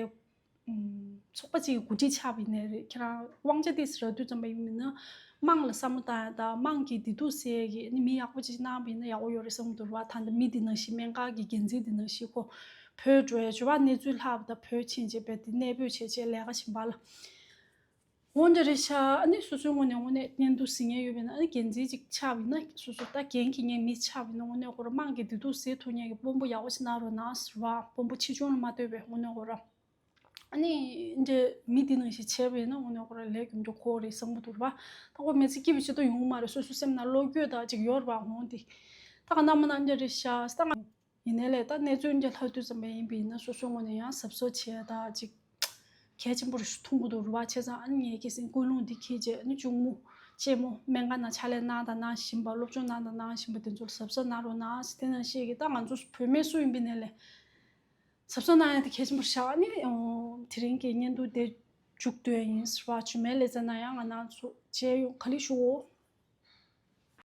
ཚོགས་པ་གཅིག་གི་འགོ་ཁྲིད་ཆགས་པ་ཡིན་ནའི་རེད། ཁྱེད་རང་དབང་ཆ་དེ་ཟེར་དུས་ཙམ་པ་ཡིན་ན་དམངས་ལ་བསམ་བློ་བཏང་ཡ་དང་དམངས་ཀྱི་བདེ་སྡུག་སེལ་ཡ་གི་ནི་མི་ཡག་པོ་ཅིག་གནང་བ་ཡིན་ན་ཡག་པོ་ཡོད་རེད་བསམ་གྱི་འདུག་ར་བ། ད་ལྟ་མི་འདི་ནང་བཞིན་སྨན་ཁང་གི་འགན་འཛིན་འདི་ནང་བཞིན་ཁོ་བོད་འགྲོ་ཡ་ཇོ་བ་གནས་ཚུལ་ལྷག་པ་དང་བོད་ཕྱིན་བྱས་པས་དེ་གནས་སྤོས་བྱས་བྱས་ལས་ཀ་བྱིན་པ་ལ། འོ་འདྲ་རེད་ཤག་ཨ་ནི་སོ་སོའི་ངོས་ནས་དངོས་གནས་བརྙན་ཐུང་གཟིགས་མཁན་ཡོད་པ་ཡིན་ན། ཨ་ནི་འགན་འཛིན་ཅིག་ཆགས་པ་ཡིན་ན། སོ་སོ་ད་འགན་འཁྱེར་མཁན་མི་ཆགས་པ་ཡིན་ན། དངོས་གནས་ཁོ་རང་དམངས་ཀྱི་བདེ་སྡུག་གཟིགས་ཐུབ་མཁན་གྱི་དཔོན་པོ་ཡག་པོ་ཞིག་གནང་རོགས་གནང་ཟེར་བ། དཔོན་པོ་ཆེ་ཆུང་ལ་མ་ལྟོས་པའི་དངོས་གནས་ཁོ་རང་། ཨ་ནི་འདྲ་མི་འདི་ནང་བཞིན་བྱས་པ་ཡིན་ན། དངོས་གནས་ཁོ་རང་ལས་རྒྱུ་འབྲས་ཁོ་རེ་བཟང་པོ་འདུག་ར་བ། ད་ཁོ་མི་ཚེ་སྐྱིད་པ་ཅིག་ཏུ་ཡོང་མ་རེད། སོ་སོའི་སེམས་ནང་བློ་འགྱོད་ད་ཅིག་ཡོད་ར་བ། འོང་འདི་ད་ག་ན་མ་ན་འདྲ་རེད་ཤག་ད་ང་ཡིན་ནའི་ལས་ད་གནས་ཚུལ་འདྲ་ལྷག་དུས་ཙམ་པ་ཡིན་པ་ཡིན་ན། སོ་སོའི་ངོས་ནས་ཡང་གཟབ་གཟབ་བྱས་ད་ཅིག་གལ་ཆེན་པོ་རེ་ཞིག་མཐོང་གི་འདུག་ར་བ། བྱས་ཙང་ཨ་ནི་ངས་ཁ་སང་ཀུན་སློང་འདི་འཁྱེར་བྱས། ཨ་ནི་གཅུང་མོ་གཅེན་མོ་སྨན་ཁང་ནང་ཕྱག་ལས་གནང་དང་གནང་བཞིན་པ། སློབ་སྦྱོང་གནང་དང་གནང་བཞིན་པ་དེ་ཚོ་ལ་གཟབ་གཟབ་གནང་རོགས་གནང་ཟེར། དེ་ནང་བཞིན་གྱི་ད་ང་ཚོ་བུད་མེད་སུ་ཡིན་པ་ཡིན་ནའི་ལས་གཟབ་གཟབ་གནང་ཡ་དེ་གལ་ཆེན་པོ་རེད་ཤག་ཨ་ནི་ཨོ་དེ་རིང་གི་བརྙན་ཐུང་དེ་མཇུག་བསྡུ་ཡ་ཡིན་ཟེར་བ། རྗེས་མའི་ལེ་ཚན་ནང་ཡང་ང་རང་ཚོ་མཇལ་ཡོང་། ག་ལེར་བཞུགས་འོ།